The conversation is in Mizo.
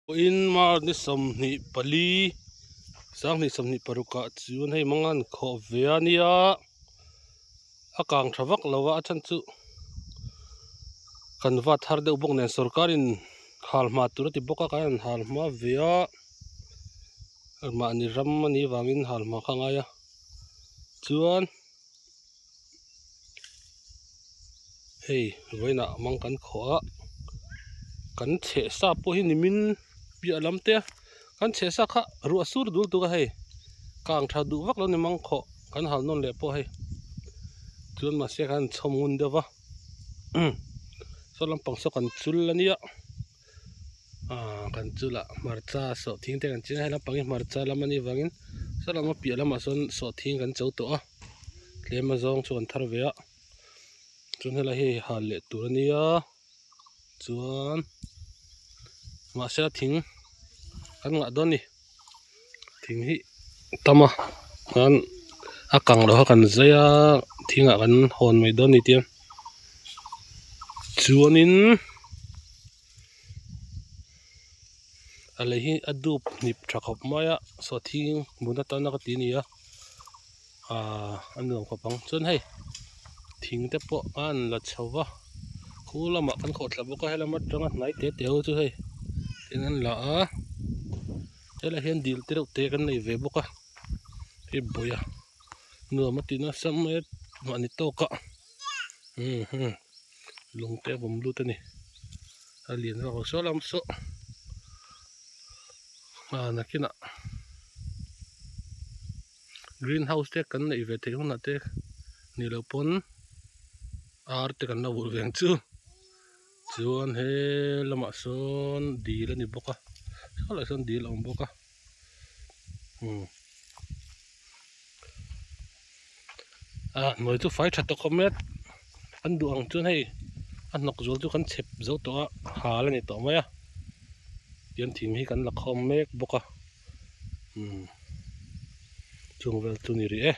Pawhin March ni 24 2026 ah chuan hei mang an khawh ve a nia a kang tha vak lo a a chhan chu kan vat har deuh bawk nen sorkar in hal hma tur a ti bawk a kan han hal hma ve a mahni ram a nih vangin hal hma kha a ngai a chuan. Hei vawiinah mang kan khawh a kan chheh sa pawh hi nimin piah lam te a kan chheh sa kha ruah sur dul tuk a hei kang tha duh vak lo ni mang khawh kan hal nawn leh pawh hei chuan mahse khan chhawm ngun deuh va saw lampang saw kan chul a nia ah kan chul ah hmarcha sawhthing te kan ching a hei lampang hi hmarcha lam a nih vangin saw lam a piah lamah sawn sawhthing kan cho tawh a. Tlem a zawng chu an thar ve a chuan helai hi hal leh tur a nia chuan mahse a thing kan ngah dawn a ni thing hi tam a chuan a kang loh a kan zai a thing ah kan hawn mai dawn a ni tih a chuanin a lei hi a dup hnip tha khawp mai a sawhthing bun atana ka ti a ni a. Ahh a nuam khawp ang chuan hei thing te pawh a an la chho va khu lamah kan khawh thla bawk a helam atanga hnai te te ho chu hei tin an la a helaiah hian dil te reuh te kan nei ve bawk a hei bawih a nuam a ti nasa mai a mahni tawk a umm lung te a vawm lut a ni a lian vak lo saw lam saw ah nakinah. Green house te kan neih ve theih hunah te ni loh pawn ar te kan lo vulh ve ang chu chuan he lamah sawn dil a ni bawk a sawlaiah sawn dil a awm bawk a umm ah hnuai chu fai tha tawh khawp mai a an duh ang chuan hei a hnawk zual chu kan chhep zo tawh a hal a ni tawh mai a tian thing hi kan la khawm mek bawk a. Umm chung vel chu ni rih e.